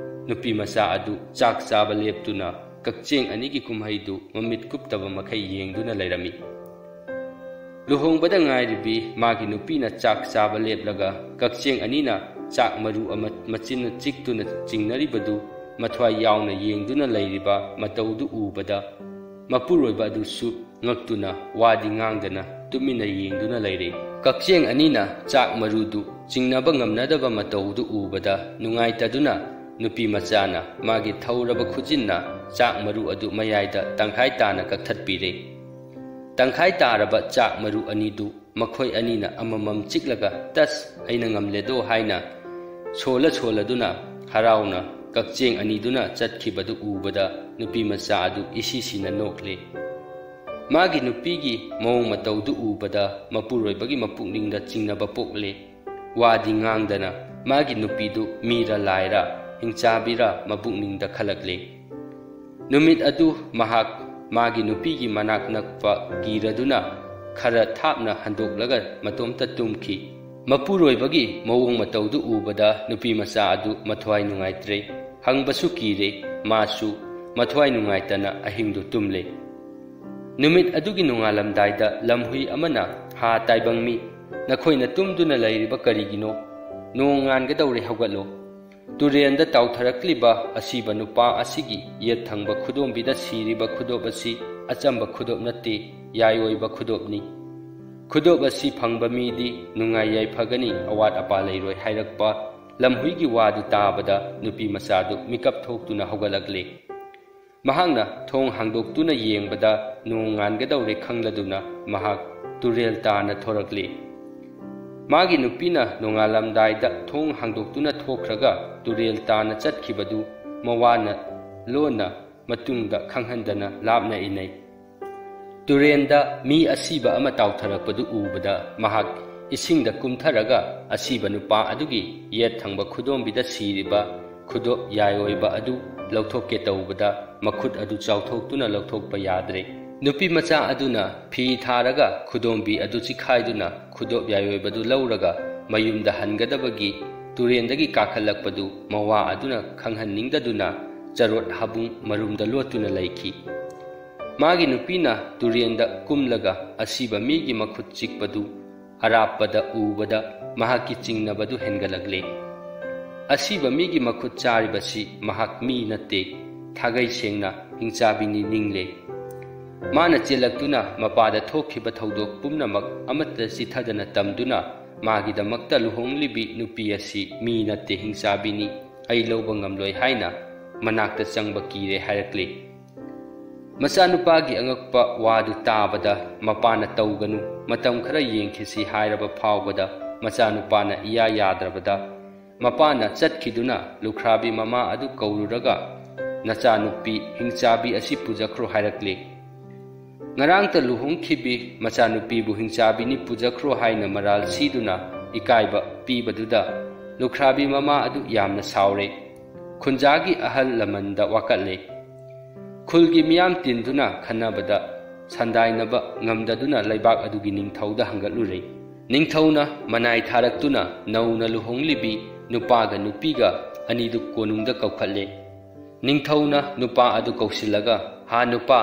ꯅꯨꯄꯤ ꯃꯆꯥ ꯑꯗꯨ ꯆꯥꯛ ꯆꯥꯕ ꯂꯦꯞꯇꯨꯅ ꯀꯛꯆꯦꯡ ꯑꯅꯤꯒꯤ ꯀꯨꯝꯍꯩꯗꯨ ꯃꯃꯤꯠ ꯀꯨꯞꯇꯕ ꯃꯈꯩ ꯌꯦꯡꯗꯨꯅ ꯂꯩꯔꯝꯃꯤ꯫ ꯂꯨꯍꯣꯡꯕꯗ ꯉꯥꯏꯔꯤꯕꯤ ꯃꯥꯒꯤ ꯅꯨꯄꯤꯅ ꯆꯥꯛ ꯆꯥꯕ ꯂꯦꯞꯂꯒ ꯀꯛꯆꯦꯡ ꯑꯅꯤꯅ ꯆꯥꯛ ꯃꯔꯨ ꯑꯃ ꯃꯆꯤꯟꯅ ꯆꯤꯛꯇꯨꯅ ꯆꯤꯡꯅꯔꯤꯕꯗꯨ ꯃꯊ꯭ꯋꯥꯏ ꯌꯥꯎꯅ ꯌꯦꯡꯗꯨꯅ ꯂꯩꯔꯤꯕ ꯃꯇꯧꯗꯨ ꯎꯕꯗ ꯃꯄꯨꯔꯣꯏꯕ ꯑꯗꯨꯁꯨ ꯉꯛꯇꯨꯅ ꯋꯥꯗꯤ ꯉꯥꯡꯗꯅ ꯇꯨꯃꯤꯟꯅ ꯌꯦꯡꯗꯨꯅ ꯂꯩꯔꯦ꯫ ꯀꯛꯆꯦꯡ ꯑꯅꯤꯅ ꯆꯥꯛ ꯃꯔꯨꯗꯨ ꯆꯤꯡꯅꯕ ꯉꯝꯅꯗꯕ ꯃꯇꯧꯗꯨ ꯎꯕꯗ ꯅꯨꯡꯉꯥꯏꯇꯗꯨꯅ ꯅꯨꯄꯤ ꯃꯆꯥꯅ ꯃꯥꯒꯤ ꯊꯧꯔꯕ ꯈꯨꯖꯤꯟꯅ ꯆꯥꯛ ꯃꯔꯨ ꯑꯗꯨ ꯃꯌꯥꯏꯗ ꯇꯪꯈꯥꯏ ꯇꯥꯅ ꯀꯛꯊꯠꯄꯤꯔꯦ꯫ ꯇꯪꯈꯥꯏ ꯇꯥꯔꯕ ꯆꯥꯛ ꯃꯔꯨ ꯑꯅꯤꯗꯨ ꯃꯈꯣꯏ ꯑꯅꯤꯅ ꯑꯃꯃꯝ ꯆꯤꯛꯂꯒ "ꯇꯁ, ꯑꯩꯅ ꯉꯝꯂꯦꯗꯣ" ꯍꯥꯏꯅ ꯁꯣꯜꯂ ꯁꯣꯜꯂꯗꯨꯅ ꯍꯔꯥꯎꯅ ꯀꯛꯆꯦꯡ ꯑꯅꯤꯗꯨꯅ ꯆꯠꯈꯤꯕꯗꯨ ꯎꯕꯗ ꯅꯨꯄꯤ ꯃꯆꯥ ꯑꯗꯨ ꯏꯁꯤ ꯁꯤꯅ ꯅꯣꯛꯂꯦ꯫ ꯃꯥꯒꯤ ꯅꯨꯄꯤꯒꯤ ꯃꯑꯣꯡ ꯃꯇꯧꯗꯨ ꯎꯕꯗ ꯃꯄꯨꯔꯣꯏꯕꯒꯤ ꯃꯄꯨꯛꯅꯤꯡꯗ ꯆꯤꯡꯅꯕ ꯄꯣꯛꯂꯦ꯫ ꯋꯥꯗꯤ ꯉꯥꯡꯗꯅ ꯃꯥꯒꯤ ꯅꯨꯄꯤꯗꯨ ꯃꯤꯔ ꯂꯥꯏꯔ ꯍꯤꯡꯆꯥꯕꯤꯔ ꯃꯄꯨꯛꯅꯤꯡꯗ ꯈꯜꯂꯛꯂꯦ꯫ ꯅꯨꯃꯤꯠ ꯑꯗꯨ ꯃꯍꯥꯛ ꯃꯥꯒꯤ ꯅꯨꯄꯤꯒꯤ ꯃꯅꯥꯛ ꯅꯛꯄ ꯀꯤꯔꯗꯨꯅ ꯈꯔ ꯊꯥꯞꯅ ꯍꯟꯗꯣꯛꯂꯒ ꯃꯇꯣꯝꯇ ꯇꯨꯝꯈꯤ꯫ ꯃꯄꯨꯔꯣꯏꯕꯒꯤ ꯃꯑꯣꯡ ꯃꯇꯧꯗꯨ ꯎꯕꯗ ꯅꯨꯄꯤ ꯃꯆꯥ ꯑꯗꯨ ꯃꯊ꯭ꯋꯥꯏ ꯅꯨꯡꯉꯥꯏꯇ꯭ꯔꯦ꯫ ꯍꯪꯕꯁꯨ ꯀꯤꯔꯦ꯫ ꯃꯥꯁꯨ ꯃꯊ꯭ꯋꯥꯏ ꯅꯨꯡꯉꯥꯏꯇꯅ ꯑꯍꯤꯡꯗꯨ ꯇꯨꯝꯂꯦ꯫ ꯅꯨꯃꯤꯠ ꯑꯗꯨꯒꯤ ꯅꯣꯡꯉꯥꯜꯂꯝꯗꯥꯏꯗ ꯂꯝꯍꯨꯏ ꯑꯃꯅ, "ꯍꯥ ꯇꯥꯏꯕꯪ ꯃꯤ, ꯅꯈꯣꯏꯅ ꯇꯨꯝꯗꯨꯅ ꯂꯩꯔꯤꯕ ꯀꯔꯤꯒꯤꯅꯣ? ꯅꯣꯡ ꯉꯥꯟꯒꯗꯧꯔꯦ, ꯍꯧꯒꯠꯂꯣ꯫ ꯇꯨꯔꯦꯜꯗ ꯇꯥꯎꯊꯔꯛꯂꯤꯕ ꯑꯁꯤꯕ ꯅꯨꯄꯥ ꯑꯁꯤꯒꯤ ꯌꯦꯠ ꯊꯪꯕ ꯈꯨꯗꯣꯝꯕꯤꯗ ꯁꯤꯔꯤꯕ ꯈꯨꯗꯣꯞ ꯑꯁꯤ ꯑꯆꯝꯕ ꯈꯨꯗꯣꯞ ꯅꯠꯇꯦ, ꯌꯥꯏꯑꯣꯏꯕ ꯈꯨꯗꯣꯞꯅꯤ꯫ ꯈꯨꯗꯣꯞ ꯑꯁꯤ ꯐꯪꯕ ꯃꯤꯗꯤ ꯅꯨꯡꯉꯥꯏ ꯌꯥꯏꯐꯒꯅꯤ, ꯑꯋꯥꯠ ꯑꯄꯥ ꯂꯩꯔꯣꯏ" ꯍꯥꯏꯔꯛꯄ ꯂꯝꯍꯨꯏꯒꯤ ꯋꯥꯗꯨ ꯇꯥꯕꯗ ꯅꯨꯄꯤ ꯃꯆꯥꯗꯨ ꯃꯤꯀꯞ ꯊꯣꯛꯇꯨꯅ ꯍꯧꯒꯠꯂꯛꯂꯦ꯫ ꯃꯍꯥꯛꯅ ꯊꯣꯡ ꯍꯥꯡꯗꯣꯛꯇꯨꯅ ꯌꯦꯡꯕꯗ ꯅꯣꯡ ꯉꯥꯟꯒꯗꯧꯔꯦ ꯈꯪꯂꯗꯨꯅ ꯃꯍꯥꯛ ꯇꯨꯔꯦꯜ ꯇꯥꯅ ꯊꯣꯔꯛꯂꯤ꯫ ꯃꯥꯒꯤ ꯅꯨꯄꯤꯅ ꯅꯣꯡꯉꯥꯜꯂꯝꯗꯥꯏꯗ ꯊꯣꯡ ꯍꯥꯡꯗꯣꯛꯇꯨꯅ ꯊꯣꯛꯈ꯭ꯔꯒ ꯇꯨꯔꯦꯜ ꯇꯥꯅ ꯆꯠꯈꯤꯕꯗꯨ ꯃꯋꯥꯅ ꯂꯣꯟꯅ ꯃꯇꯨꯡꯗ ꯈꯪꯍꯟꯗꯅ ꯂꯥꯞꯅ ꯏꯟꯅꯩ꯫ ꯇꯨꯔꯦꯟꯗ ꯃꯤ ꯑꯁꯤꯕ ꯑꯃ ꯇꯥꯎꯊꯔꯛꯄꯗꯨ ꯎꯕꯗ ꯃꯍꯥꯛ ꯏꯁꯤꯡꯗ ꯀꯨꯝꯊꯔꯒ ꯑꯁꯤꯕ ꯅꯨꯄꯥ ꯑꯗꯨꯒꯤ ꯌꯦꯠ ꯊꯪꯕ ꯈꯨꯗꯣꯝꯕꯤꯗ ꯁꯤꯔꯤꯕ ꯈꯨꯗꯣꯞ ꯌꯥꯏꯑꯣꯏꯕ ꯑꯗꯨ ꯂꯧꯊꯣꯛꯀꯦ ꯇꯧꯕꯗ ꯃꯈꯨꯠ ꯑꯗꯨ ꯆꯥꯎꯊꯣꯛꯇꯨꯅ ꯂꯧꯊꯣꯛꯄ ꯌꯥꯗ꯭ꯔꯦ꯫ ꯅꯨꯄꯤ ꯃꯆꯥ ꯑꯗꯨꯅ ꯐꯤ ꯊꯥꯔꯒ ꯈꯨꯗꯣꯝꯕꯤ ꯑꯗꯨ ꯆꯤꯈꯥꯏꯗꯨꯅ ꯈꯨꯗꯣꯞ ꯌꯥꯏꯑꯣꯏꯕꯗꯨ ꯂꯧꯔꯒ ꯃꯌꯨꯝꯗ ꯍꯟꯒꯗꯕꯒꯤ ꯇꯨꯔꯦꯟꯗꯒꯤ ꯀꯥꯈꯠꯂꯛꯄꯗꯨ ꯃꯋꯥ ꯑꯗꯨꯅ ꯈꯪꯍꯟꯅꯤꯡꯗꯗꯨꯅ ꯆꯔꯣꯠ ꯍꯥꯕꯨꯡ ꯃꯔꯨꯝꯗ ꯂꯣꯠꯇꯨꯅ ꯂꯩꯈꯤ꯫ ꯃꯥꯒꯤ ꯅꯨꯄꯤꯅ ꯇꯨꯔꯦꯟꯗ ꯀꯨꯝꯂꯒ ꯑꯁꯤꯕ ꯃꯤꯒꯤ ꯃꯈꯨꯠ ꯆꯤꯛꯄꯗꯨ ꯑꯔꯥꯞꯄꯗ ꯎꯕꯗ ꯃꯍꯥꯛꯀꯤ ꯆꯤꯡꯅꯕꯗꯨ ꯍꯦꯟꯒꯠꯂꯛꯂꯦ꯫ ꯑꯁꯤꯕ ꯃꯤꯒꯤ ꯃꯈꯨꯠ ꯆꯥꯔꯤꯕꯁꯤ ꯃꯍꯥꯛ ꯃꯤ ꯅꯠꯇꯦ, ꯊꯥꯒꯩ ꯁꯦꯡꯅ ꯍꯤꯡꯆꯥꯕꯤꯅꯤ ꯅꯤꯡꯂꯦ꯫ ꯃꯥꯅ ꯆꯦꯜꯂꯛꯇꯨꯅ ꯃꯄꯥꯗ ꯊꯣꯛꯈꯤꯕ ꯊꯧꯗꯣꯛ ꯄꯨꯝꯅꯃꯛ ꯑꯃꯠꯇ ꯆꯤꯊꯗꯅ ꯇꯝꯗꯨꯅ ꯃꯥꯒꯤꯗꯃꯛꯇ ꯂꯨꯍꯣꯡꯂꯤꯕꯤ ꯅꯨꯄꯤ ꯑꯁꯤ ꯃꯤ ꯅꯠꯇꯦ, ꯍꯤꯡꯆꯥꯕꯤꯅꯤ꯫ ꯑꯩ ꯂꯧꯕ ꯉꯝꯂꯣꯏ" ꯍꯥꯏꯅ ꯃꯅꯥꯛꯇ ꯆꯪꯕ ꯀꯤꯔꯦ ꯍꯥꯏꯔꯛꯂꯤ꯫ ꯃꯆꯥꯅꯨꯄꯥꯒꯤ ꯑꯉꯛꯄ ꯋꯥꯗꯨ ꯇꯥꯕꯗ ꯃꯄꯥꯅ "ꯇꯧꯒꯅꯨ, ꯃꯇꯝ ꯈꯔ ꯌꯦꯡꯈꯤꯁꯤ" ꯍꯥꯏꯔꯕ ꯐꯥꯎꯕꯗ ꯃꯆꯥꯅꯨꯄꯥꯅ ꯏꯌꯥ ꯌꯥꯗ꯭ꯔꯕꯗ ꯃꯄꯥꯅ ꯆꯠꯈꯤꯗꯨꯅ ꯂꯨꯈ꯭ꯔꯥꯕꯤ ꯃꯃꯥ ꯑꯗꯨ ꯀꯧꯔꯨꯔꯒ "ꯅꯆꯥꯅꯨꯄꯤ ꯍꯤꯡꯆꯥꯕꯤ ꯑꯁꯤ ꯄꯨꯖꯈ꯭ꯔꯣ" ꯍꯥꯏꯔꯛꯂꯤ꯫ ꯉꯔꯥꯡꯇ ꯂꯨꯍꯣꯡꯈꯤꯕꯤ ꯃꯆꯥꯅꯨꯄꯤꯕꯨ ꯍꯤꯡꯆꯥꯕꯤꯅꯤ ꯄꯨꯖꯈ꯭ꯔꯣ ꯍꯥꯏꯅ ꯃꯔꯥꯜ ꯁꯤꯗꯨꯅ ꯏꯀꯥꯏꯕ ꯄꯤꯕꯗꯨꯗ ꯂꯨꯈ꯭ꯔꯥꯕꯤ ꯃꯃꯥ ꯑꯗꯨ ꯌꯥꯝꯅ ꯁꯥꯎꯔꯦ꯫ ꯈꯨꯟꯖꯥꯒꯤ ꯑꯍꯜ ꯂꯃꯟꯗ ꯋꯥꯀꯠꯂꯦ꯫ ꯈꯨꯜꯒꯤ ꯃꯤꯌꯥꯝ ꯇꯤꯟꯗꯨꯅ ꯈꯟꯅꯕꯗ ꯁꯟꯗꯥꯏꯅꯕ ꯉꯝꯗꯗꯨꯅ ꯂꯩꯕꯥꯛ ꯑꯗꯨꯒꯤ ꯅꯤꯡꯊꯧꯗ ꯍꯪꯒꯠꯂꯨꯔꯦ꯫ ꯅꯤꯡꯊꯧꯅ ꯃꯅꯥꯏ ꯊꯥꯔꯛꯇꯨꯅ ꯅꯧꯅ ꯂꯨꯍꯣꯡꯂꯤꯕꯤ ꯅꯨꯄꯥꯒ ꯅꯨꯄꯤꯒ ꯑꯅꯤꯗꯨ ꯀꯣꯅꯨꯡꯗ ꯀꯧꯈꯠꯂꯦ꯫ ꯅꯤꯡꯊꯧꯅ ꯅꯨꯄꯥ ꯑꯗꯨ ꯀꯧꯁꯤꯜꯂꯒ, "ꯍꯥ ꯅꯨꯄꯥ,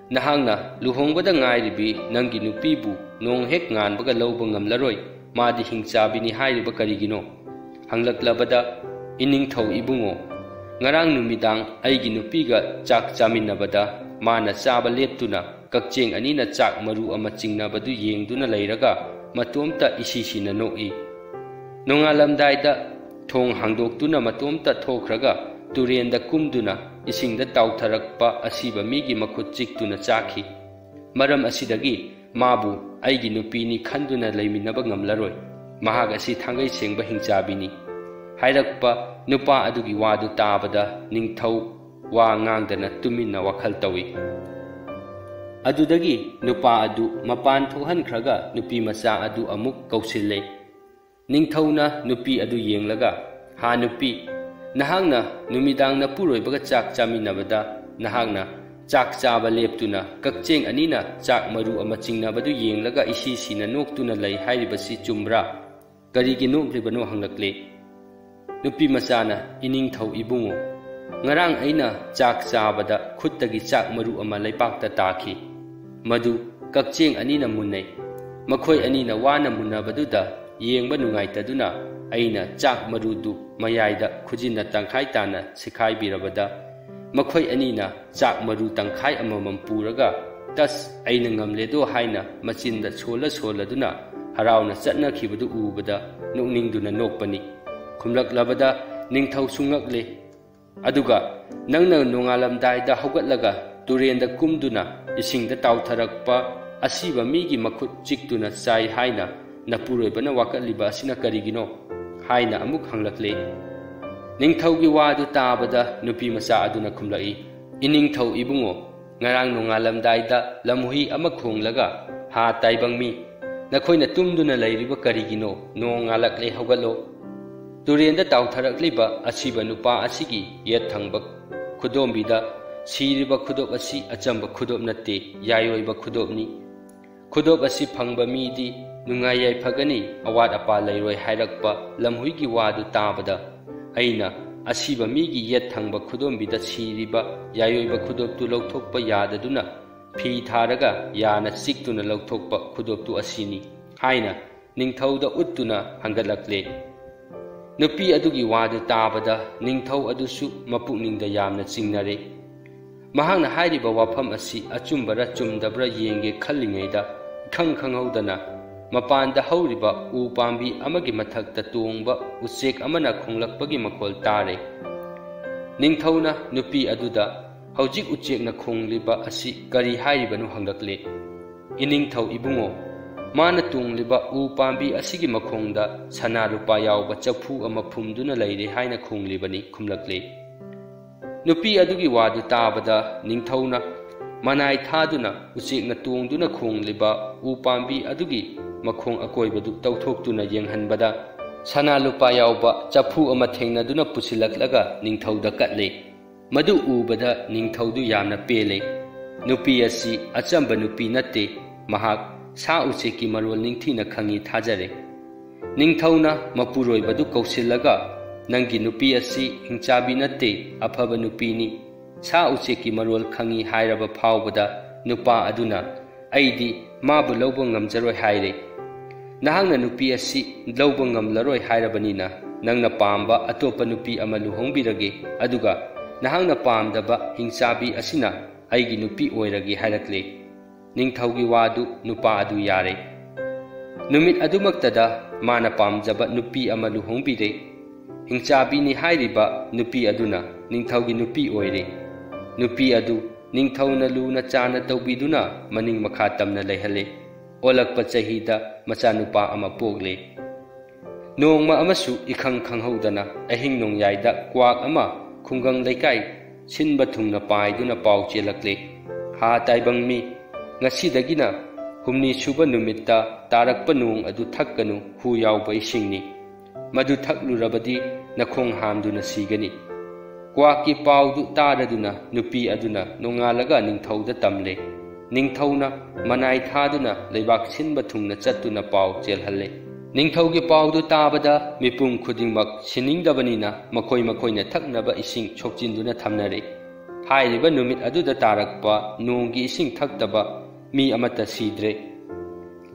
ꯅꯍꯥꯛꯅ ꯂꯨꯍꯣꯡꯕꯗ ꯉꯥꯏꯔꯤꯕꯤ ꯅꯪꯒꯤ ꯅꯨꯄꯤꯕꯨ ꯅꯣꯡ ꯍꯦꯛ ꯉꯥꯟꯕꯒ ꯂꯧꯕ ꯉꯝꯂꯔꯣꯏ, ꯃꯥꯗꯤ ꯍꯤꯡꯆꯥꯕꯤꯅꯤ ꯍꯥꯏꯔꯤꯕ ꯀꯔꯤꯒꯤꯅꯣ?" ꯍꯪꯂꯛꯂꯕꯗ, "ꯏꯅꯤꯡꯊꯧ ꯏꯕꯨꯡꯉꯣ, ꯉꯔꯥꯡ ꯅꯨꯃꯤꯗꯥꯡ ꯑꯩꯒꯤ ꯅꯨꯄꯤꯒ ꯆꯥꯛ ꯆꯥꯃꯤꯟꯅꯕꯗ ꯃꯥꯅ ꯆꯥꯕ ꯂꯦꯞꯇꯨꯅ ꯀꯛꯆꯦꯡ ꯑꯅꯤꯅ ꯆꯥꯛ ꯃꯔꯨ ꯑꯃ ꯆꯤꯡꯅꯕꯗꯨ ꯌꯦꯡꯗꯨꯅ ꯂꯩꯔꯒ ꯃꯇꯣꯝꯇ ꯏꯁꯤ ꯁꯤꯅ ꯅꯣꯛꯏ꯫ ꯅꯣꯡꯉꯥꯜꯂꯝꯗꯥꯏꯗ ꯊꯣꯡ ꯍꯥꯡꯗꯣꯛꯇꯨꯅ ꯃꯇꯣꯝꯇ ꯊꯣꯛꯈ꯭ꯔꯒ ꯇꯨꯔꯦꯟꯗ ꯀꯨꯝꯗꯨꯅ ꯏꯁꯤꯡꯗ ꯇꯥꯎꯊꯔꯛꯄ ꯑꯁꯤꯕ ꯃꯤꯒꯤ ꯃꯈꯨꯠ ꯆꯤꯛꯇꯨꯅ ꯆꯥꯈꯤ꯫ ꯃꯔꯝ ꯑꯁꯤꯗꯒꯤ ꯃꯥꯕꯨ ꯑꯩꯒꯤ ꯅꯨꯄꯤꯅꯤ ꯈꯟꯗꯨꯅ ꯂꯩꯃꯤꯟꯅꯕ ꯉꯝꯂꯔꯣꯏ꯫ ꯃꯍꯥꯛ ꯑꯁꯤ ꯊꯥꯡꯒꯩ ꯁꯦꯡꯕ ꯍꯤꯡꯆꯥꯕꯤꯅꯤ" ꯍꯥꯏꯔꯛꯄ ꯅꯨꯄꯥ ꯑꯗꯨꯒꯤ ꯋꯥꯗꯨ ꯇꯥꯕꯗ ꯅꯤꯡꯊꯧ ꯋꯥ ꯉꯥꯡꯗꯅ ꯇꯨꯃꯤꯟꯅ ꯋꯥꯈꯜ ꯇꯧꯏ꯫ ꯑꯗꯨꯗꯒꯤ ꯅꯨꯄꯥ ꯑꯗꯨ ꯃꯄꯥꯟ ꯊꯣꯛꯍꯟꯈ꯭ꯔꯒ ꯅꯨꯄꯤ ꯃꯆꯥ ꯑꯗꯨ ꯑꯃꯨꯛ ꯀꯧꯁꯤꯜꯂꯦ꯫ ꯅꯤꯡꯊꯧꯅ ꯅꯨꯄꯤ ꯑꯗꯨ ꯌꯦꯡꯂꯒ, "ꯍꯥ ꯅꯨꯄꯤ, ꯅꯍꯥꯛꯅ ꯅꯨꯃꯤꯗꯥꯡ ꯅꯄꯨꯔꯣꯏꯕꯒ ꯆꯥꯛ ꯆꯥꯃꯤꯟꯅꯕꯗ ꯅꯍꯥꯛꯅ ꯆꯥꯛ ꯆꯥꯕ ꯂꯦꯞꯇꯨꯅ ꯀꯛꯆꯦꯡ ꯑꯅꯤꯅ ꯆꯥꯛ ꯃꯔꯨ ꯑꯃ ꯆꯤꯡꯅꯕꯗꯨ ꯌꯦꯡꯂꯒ ꯏꯁꯤ ꯁꯤꯅ ꯅꯣꯛꯇꯨꯅ ꯂꯩ ꯍꯥꯏꯔꯤꯕꯁꯤ ꯆꯨꯝꯕ꯭ꯔꯥ? ꯀꯔꯤꯒꯤ ꯅꯣꯛꯂꯤꯕꯅꯣ?" ꯍꯪꯂꯛꯂꯦ꯫ ꯅꯨꯄꯤ ꯃꯆꯥꯅ, "ꯏꯅꯤꯡꯊꯧ ꯏꯕꯨꯡꯉꯣ, ꯉꯔꯥꯡ ꯑꯩꯅ ꯆꯥꯛ ꯆꯥꯕꯗ ꯈꯨꯠꯇꯒꯤ ꯆꯥꯛ ꯃꯔꯨ ꯑꯃ ꯂꯩꯄꯥꯛꯇ ꯇꯥꯈꯤ꯫ ꯃꯗꯨ ꯀꯛꯆꯦꯡ ꯑꯅꯤꯅ ꯃꯨꯟꯅꯩ꯫ ꯃꯈꯣꯏ ꯑꯅꯤꯅ ꯋꯥꯅ ꯃꯨꯟꯅꯕꯗꯨꯗ ꯌꯦꯡꯕ ꯅꯨꯡꯉꯥꯏꯇꯗꯨꯅ ꯑꯩꯅ ꯆꯥꯛ ꯃꯔꯨꯗꯨ ꯃꯌꯥꯏꯗ ꯈꯨꯖꯤꯟꯅ ꯇꯪꯈꯥꯏ ꯇꯥꯅ ꯁꯤꯈꯥꯏꯕꯤꯔꯕꯗ ꯃꯈꯣꯏ ꯑꯅꯤꯅ ꯆꯥꯛ ꯃꯔꯨ ꯇꯪꯈꯥꯏ ꯑꯃꯃꯝ ꯄꯨꯔꯒ ꯇꯁ, ꯑꯩꯅ ꯉꯝꯂꯦꯗꯣ ꯍꯥꯏꯅ ꯃꯆꯤꯟꯗ ꯁꯣꯜꯂ ꯁꯣꯜꯂꯗꯨꯅ ꯍꯔꯥꯎꯅ ꯆꯠꯅꯈꯤꯕꯗꯨ ꯎꯕꯗ ꯅꯣꯛꯅꯤꯡꯗꯨꯅ ꯅꯣꯛꯄꯅꯤ꯫ ꯈꯨꯝꯂꯛꯂꯕꯗ ꯅꯤꯡꯊꯧꯁꯨ ꯉꯛꯂꯦ꯫ ꯑꯗꯨꯒ ꯅꯪꯅ ꯅꯣꯡꯉꯥꯜꯂꯝꯗꯥꯏꯗ ꯍꯧꯒꯠꯂꯒ ꯇꯨꯔꯦꯟꯗ ꯀꯨꯝꯗꯨꯅ ꯏꯁꯤꯡꯗ ꯇꯥꯎꯊꯔꯛꯄ ꯑꯁꯤꯕ ꯃꯤꯒꯤ ꯃꯈꯨꯠ ꯆꯤꯛꯇꯨꯅ ꯆꯥꯏ ꯍꯥꯏꯅ ꯅꯄꯨꯔꯣꯏꯕꯅ ꯋꯥꯀꯠꯂꯤꯕ ꯑꯁꯤꯅ ꯀꯔꯤꯒꯤꯅꯣ? ꯍꯥꯏꯅ ꯑꯃꯨꯛ ꯍꯪꯂꯛꯂꯦ꯫ ꯅꯤꯡꯊꯧꯒꯤ ꯋꯥꯗꯨ ꯇꯥꯕꯗ ꯅꯨꯄꯤ ꯃꯆꯥ ꯑꯗꯨꯅ ꯈꯨꯝꯂꯛꯏ, "ꯏꯅꯤꯡꯊꯧ ꯏꯕꯨꯡꯉꯣ, ꯉꯔꯥꯡ ꯅꯣꯡꯉꯥꯜꯂꯝꯗꯥꯏꯗ ꯂꯝꯍꯨꯏ ꯑꯃ ꯈꯣꯡꯂꯒ, 'ꯍꯥ ꯇꯥꯏꯕꯪ ꯃꯤ, ꯅꯈꯣꯏꯅ ꯇꯨꯝꯗꯨꯅ ꯂꯩꯔꯤꯕ ꯀꯔꯤꯒꯤꯅꯣ? ꯅꯣꯡ ꯉꯥꯜꯂꯛꯂꯦ, ꯍꯧꯒꯠꯂꯣ!' ꯇꯨꯔꯦꯟꯗ ꯇꯥꯎꯊꯔꯛꯂꯤꯕ ꯑꯁꯤꯕ ꯅꯨꯄꯥ ꯑꯁꯤꯒꯤ ꯌꯦꯠ ꯊꯪꯕ ꯈꯨꯗꯣꯝꯕꯤꯗ ꯁꯤꯔꯤꯕ ꯈꯨꯗꯣꯞ ꯑꯁꯤ ꯑꯆꯝꯕ ꯈꯨꯗꯣꯞ ꯅꯠꯇꯦ, ꯌꯥꯏꯑꯣꯏꯕ ꯈꯨꯗꯣꯞꯅꯤ꯫ ꯈꯨꯗꯣꯞ ꯑꯁꯤ ꯐꯪꯕ ꯃꯤꯗꯤ ꯅꯨꯡꯉꯥꯏ ꯌꯥꯏꯐꯒꯅꯤ, ꯑꯋꯥꯠ ꯑꯄꯥ ꯂꯩꯔꯣꯏ" ꯍꯥꯏꯔꯛꯄ ꯂꯝꯍꯨꯏꯒꯤ ꯋꯥꯗꯨ ꯇꯥꯕꯗ, ꯑꯩꯅ ꯑꯁꯤꯕ ꯃꯤꯒꯤ ꯌꯦꯠ ꯊꯪꯕ ꯈꯨꯗꯣꯝꯕꯤꯗ ꯁꯤꯔꯤꯕ ꯌꯥꯏꯑꯣꯏꯕ ꯈꯨꯗꯣꯞꯇꯨ ꯂꯧꯊꯣꯛꯄ ꯌꯥꯗꯗꯨꯅ ꯐꯤ ꯊꯥꯔꯒ ꯌꯥꯅ ꯆꯤꯛꯇꯨꯅ ꯂꯧꯊꯣꯛꯄ ꯈꯨꯗꯣꯞꯇꯨ ꯑꯁꯤꯅꯤ ꯍꯥꯏꯅ ꯅꯤꯡꯊꯧꯗ ꯎꯠꯇꯨꯅ ꯍꯪꯒꯠꯂꯛꯂꯦ꯫ ꯅꯨꯄꯤ ꯑꯗꯨꯒꯤ ꯋꯥꯗꯨ ꯇꯥꯕꯗ ꯅꯤꯡꯊꯧ ꯑꯗꯨꯁꯨ ꯃꯄꯨꯛꯅꯤꯡꯗ ꯌꯥꯝꯅ ꯆꯤꯡꯅꯔꯦ꯫ ꯃꯍꯥꯛꯅ ꯍꯥꯏꯔꯤꯕ ꯋꯥꯐꯝ ꯑꯁꯤ ꯑꯆꯨꯝꯕꯔ ꯆꯨꯝꯗꯕ꯭ꯔ ꯌꯦꯡꯒꯦ ꯈꯜꯂꯤꯉꯩꯗ, ꯏꯈꯪ ꯈꯪꯍꯧꯗꯅ ꯃꯄꯥꯟꯗ ꯍꯧꯔꯤꯕ ꯎ ꯄꯥꯝꯕꯤ ꯑꯃꯒꯤ ꯃꯊꯛꯇ ꯇꯣꯡꯕ ꯎꯆꯦꯛ ꯑꯃꯅ ꯈꯣꯡꯂꯛꯄꯒꯤ ꯃꯈꯣꯜ ꯇꯥꯔꯦ꯫ ꯅꯤꯡꯊꯧꯅ ꯅꯨꯄꯤ ꯑꯗꯨꯗ, "ꯍꯧꯖꯤꯛ ꯎꯆꯦꯛꯅ ꯈꯣꯡꯂꯤꯕ ꯑꯁꯤ ꯀꯔꯤ ꯍꯥꯏꯔꯤꯕꯅꯣ?" ꯍꯪꯂꯛꯂꯦ꯫ "ꯏꯅꯤꯡꯊꯧ ꯏꯕꯨꯡꯉꯣ, ꯃꯥꯅ ꯇꯣꯡꯂꯤꯕ ꯎ ꯄꯥꯝꯕꯤ ꯑꯁꯤꯒꯤ ꯃꯈꯣꯡꯗ ꯁꯅꯥ ꯂꯨꯄꯥ ꯌꯥꯎꯕ ꯆꯐꯨ ꯑꯃ ꯐꯨꯝꯗꯨꯅ ꯂꯩꯔꯦ ꯍꯥꯏꯅ ꯈꯣꯡꯂꯤꯕꯅꯤ" ꯈꯨꯝꯂꯛꯂꯦ꯫ ꯅꯨꯄꯤ ꯑꯗꯨꯒꯤ ꯋꯥꯗꯨ ꯇꯥꯕꯗ ꯅꯤꯡꯊꯧꯅ ꯃꯅꯥꯏ ꯊꯥꯗꯨꯅ ꯎꯆꯦꯛꯅ ꯇꯣꯡꯗꯨꯅ ꯈꯣꯡꯂꯤꯕ ꯎ ꯄꯥꯝꯕꯤ ꯑꯗꯨꯒꯤ ꯃꯈꯣꯡ ꯑꯀꯣꯏꯕꯗꯨ ꯇꯧꯊꯣꯛꯇꯨꯅ ꯌꯦꯡꯍꯟꯕꯗ, ꯁꯅꯥ ꯂꯨꯄꯥ ꯌꯥꯎꯕ ꯆꯐꯨ ꯑꯃ ꯊꯦꯡꯅꯗꯨꯅ ꯄꯨꯁꯤꯜꯂꯛꯂꯒ ꯅꯤꯡꯊꯧꯗ ꯀꯠꯂꯦ꯫ ꯃꯗꯨ ꯎꯕꯗ ꯅꯤꯡꯊꯧꯗꯨ ꯌꯥꯝꯅ ꯄꯦꯜꯂꯦ꯫ ꯅꯨꯄꯤ ꯑꯁꯤ ꯑꯆꯝꯕ ꯅꯨꯄꯤ ꯅꯠꯇꯦ, ꯃꯍꯥꯛ ꯁꯥ ꯎꯆꯦꯛꯀꯤ ꯃꯔꯣꯜ ꯅꯤꯡꯊꯤꯅ ꯈꯪꯏ ꯊꯥꯖꯔꯦ꯫ ꯅꯤꯡꯊꯧꯅ ꯃꯄꯨꯔꯣꯏꯕꯗꯨ ꯀꯧꯁꯤꯜꯂꯒ, "ꯅꯪꯒꯤ ꯅꯨꯄꯤ ꯑꯁꯤ ꯍꯤꯡꯆꯥꯕꯤ ꯅꯠꯇꯦ, ꯑꯐꯕ ꯅꯨꯄꯤꯅꯤ꯫ ꯁꯥ ꯎꯆꯦꯛꯀꯤ ꯃꯔꯣꯜ ꯈꯪꯏ" ꯍꯥꯏꯔꯕ ꯐꯥꯎꯕꯗ ꯅꯨꯄꯥ ꯑꯗꯨꯅ, "ꯑꯩꯗꯤ ꯃꯥꯕꯨ ꯂꯧꯕ ꯉꯝꯖꯔꯣꯏ" ꯍꯥꯏꯔꯦ꯫ "ꯅꯍꯥꯛꯅ ꯅꯨꯄꯤ ꯑꯁꯤ ꯂꯧꯕ ꯉꯝꯂꯔꯣꯏ ꯍꯥꯏꯔꯕꯅꯤꯅ, ꯅꯪꯅ ꯄꯥꯝꯕ ꯑꯇꯣꯞꯄ ꯅꯨꯄꯤ ꯑꯃ ꯂꯨꯍꯣꯡꯕꯤꯔꯒꯦ, ꯑꯗꯨꯒ ꯅꯍꯥꯛꯅ ꯄꯥꯝꯗꯕ ꯍꯤꯡꯆꯥꯕꯤ ꯑꯁꯤꯅ ꯑꯩꯒꯤ ꯅꯨꯄꯤ ꯑꯣꯏꯔꯒꯦ" ꯍꯥꯏꯔꯛꯂꯦ꯫ ꯅꯤꯡꯊꯧꯒꯤ ꯋꯥꯗꯨ ꯅꯨꯄꯥ ꯑꯗꯨ ꯌꯥꯔꯦ꯫ ꯅꯨꯃꯤꯠ ꯑꯗꯨꯃꯛꯇꯗ ꯃꯥꯅ ꯄꯥꯝꯖꯕ ꯅꯨꯄꯤ ꯑꯃ ꯂꯨꯍꯣꯡꯕꯤꯔꯦ꯫ ꯍꯤꯡꯆꯥꯕꯤꯅꯤ ꯍꯥꯏꯔꯤꯕ ꯅꯨꯄꯤ ꯑꯗꯨꯅ ꯅꯤꯡꯊꯧꯒꯤ ꯅꯨꯄꯤ ꯑꯣꯏꯔꯦ꯫ ꯅꯨꯄꯤ ꯑꯗꯨ ꯅꯤꯡꯊꯧꯅ ꯂꯨꯅ ꯆꯥꯅ ꯇꯧꯕꯤꯗꯨꯅ ꯃꯅꯤꯡ ꯃꯈꯥ ꯇꯝꯅ ꯂꯩꯍꯜꯂꯦ꯫ ꯑꯣꯜꯂꯛꯄ ꯆꯍꯤꯗ ꯃꯆꯥꯅꯨꯄꯥ ꯑꯃ ꯄꯣꯛꯂꯦ꯫ ꯅꯣꯡꯃ ꯑꯃꯁꯨ ꯏꯈꯪ ꯈꯪꯍꯧꯗꯅ ꯑꯍꯤꯡ ꯅꯣꯡꯌꯥꯏꯗ ꯀ꯭ꯋꯥꯛ ꯑꯃ ꯈꯨꯡꯒꯪ ꯂꯩꯀꯥꯏ ꯁꯤꯟꯕ ꯊꯨꯡꯅ ꯄꯥꯏꯗꯨꯅ ꯄꯥꯎ ꯆꯦꯜꯂꯛꯂꯦ, "ꯍꯥ ꯇꯥꯏꯕꯪ ꯃꯤ, ꯉꯁꯤꯗꯒꯤꯅ ꯍꯨꯝꯅꯤ ꯁꯨꯕ ꯅꯨꯃꯤꯠꯇ ꯇꯥꯔꯛꯄ ꯅꯣꯡ ꯑꯗꯨ ꯊꯛꯀꯅꯨ, ꯍꯨ ꯌꯥꯎꯕ ꯏꯁꯤꯡꯅꯤ꯫ ꯃꯗꯨ ꯊꯛꯂꯨꯔꯕꯗꯤ ꯅꯈꯣꯡ ꯍꯥꯝꯗꯨꯅ ꯁꯤꯒꯅꯤ"꯫ ꯀ꯭ꯋꯥꯛꯀꯤ ꯄꯥꯎꯗꯨ ꯇꯥꯔꯗꯨꯅ ꯅꯨꯄꯤ ꯑꯗꯨꯅ ꯅꯣꯡꯉꯥꯜꯂꯒ ꯅꯤꯡꯊꯧꯗ ꯇꯝꯂꯦ꯫ ꯅꯤꯡꯊꯧꯅ ꯃꯅꯥꯏ ꯊꯥꯗꯨꯅ ꯂꯩꯕꯥꯛ ꯁꯤꯟꯕ ꯊꯨꯡꯅ ꯆꯠꯇꯨꯅ ꯄꯥꯎ ꯆꯦꯜꯍꯜꯂꯦ꯫ ꯅꯤꯡꯊꯧꯒꯤ ꯄꯥꯎꯗꯨ ꯇꯥꯕꯗ ꯃꯤꯄꯨꯝ ꯈꯨꯗꯤꯡꯃꯛ ꯁꯤꯅꯤꯡꯗꯕꯅꯤꯅ ꯃꯈꯣꯏ ꯃꯈꯣꯏꯅ ꯊꯛꯅꯕ ꯏꯁꯤꯡ ꯁꯣꯛꯆꯤꯟꯗꯨꯅ ꯊꯝꯅꯔꯦ꯫ ꯍꯥꯏꯔꯤꯕ ꯅꯨꯃꯤꯠ ꯑꯗꯨꯗ ꯇꯥꯔꯛꯄ ꯅꯣꯡꯒꯤ ꯏꯁꯤꯡ ꯊꯛꯇꯕ ꯃꯤ ꯑꯃꯠꯇ ꯁꯤꯗ꯭ꯔꯦ꯫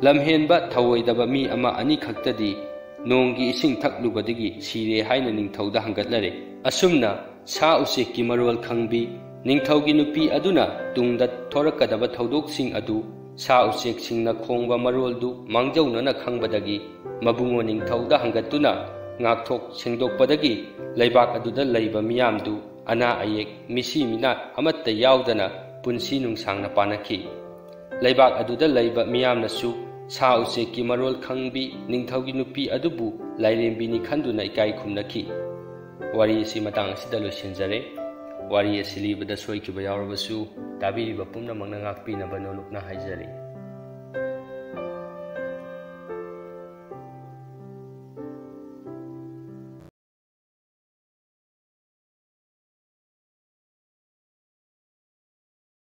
ꯂꯝꯍꯦꯟꯕ ꯊꯧꯑꯣꯏꯗꯕ ꯃꯤ ꯑꯃ ꯑꯅꯤ ꯈꯛꯇꯗꯤ ꯅꯣꯡꯒꯤ ꯏꯁꯤꯡ ꯊꯛꯂꯨꯕꯗꯒꯤ ꯁꯤꯔꯦ ꯍꯥꯏꯅ ꯅꯤꯡꯊꯧꯗ ꯍꯪꯒꯠꯅꯔꯦ꯫ ꯑꯁꯨꯝꯅ ꯁꯥ ꯎꯆꯦꯛꯀꯤ ꯃꯔꯣꯜ ꯈꯪꯕꯤ ꯅꯤꯡꯊꯧꯒꯤ ꯅꯨꯄꯤ ꯑꯗꯨꯅ ꯇꯨꯡꯗ ꯊꯣꯔꯛꯀꯗꯕ ꯊꯧꯗꯣꯛꯁꯤꯡ ꯑꯗꯨ ꯁꯥ ꯎꯆꯦꯛꯁꯤꯡꯅ ꯈꯣꯡꯕ ꯃꯔꯣꯜꯗꯨ ꯃꯥꯡꯖꯧꯅꯅ ꯈꯪꯕꯗꯒꯤ ꯃꯕꯨꯡꯉꯣ ꯅꯤꯡꯊꯧꯗ ꯍꯪꯒꯠꯇꯨꯅ ꯉꯥꯛꯊꯣꯛ ꯁꯦꯡꯗꯣꯛꯄꯗꯒꯤ ꯂꯩꯕꯥꯛ ꯑꯗꯨꯗ ꯂꯩꯕ ꯃꯤꯌꯥꯝꯗꯨ ꯑꯅꯥ ꯑꯌꯦꯛ, ꯃꯤꯁꯤ ꯃꯤꯅꯥ ꯑꯃꯠꯇ ꯌꯥꯎꯗꯅ ꯄꯨꯟꯁꯤ ꯅꯨꯡꯁꯥꯡꯅ ꯄꯥꯟꯅꯈꯤ꯫ ꯂꯩꯕꯥꯛ ꯑꯗꯨꯗ ꯂꯩꯕ ꯃꯤꯌꯥꯝꯅꯁꯨ ꯁꯥ ꯎꯆꯦꯛꯀꯤ ꯃꯔꯣꯜ ꯈꯪꯕꯤ ꯅꯤꯡꯊꯧꯒꯤ ꯅꯨꯄꯤ ꯑꯗꯨꯕꯨ ꯂꯥꯏꯔꯦꯝꯕꯤꯅꯤ ꯈꯟꯗꯨꯅ ꯏꯀꯥꯏ ꯈꯨꯝꯅꯈꯤ꯫ ꯋꯥꯔꯤ ꯑꯁꯤ ꯃꯇꯥꯡ ꯑꯁꯤꯗ ꯂꯣꯏꯁꯤꯟꯖꯔꯦ꯫ ꯋꯥꯔꯤ ꯑꯁꯤ ꯂꯤꯕꯗ ꯁꯣꯏꯈꯤꯕ ꯌꯥꯎꯔꯕꯁꯨ ꯇꯥꯕꯤꯔꯤꯕ ꯄꯨꯝꯅꯃꯛꯅ ꯉꯥꯛꯄꯤꯅꯕ ꯅꯣꯂꯨꯛꯅ ꯍꯥꯏꯖꯔꯤ꯫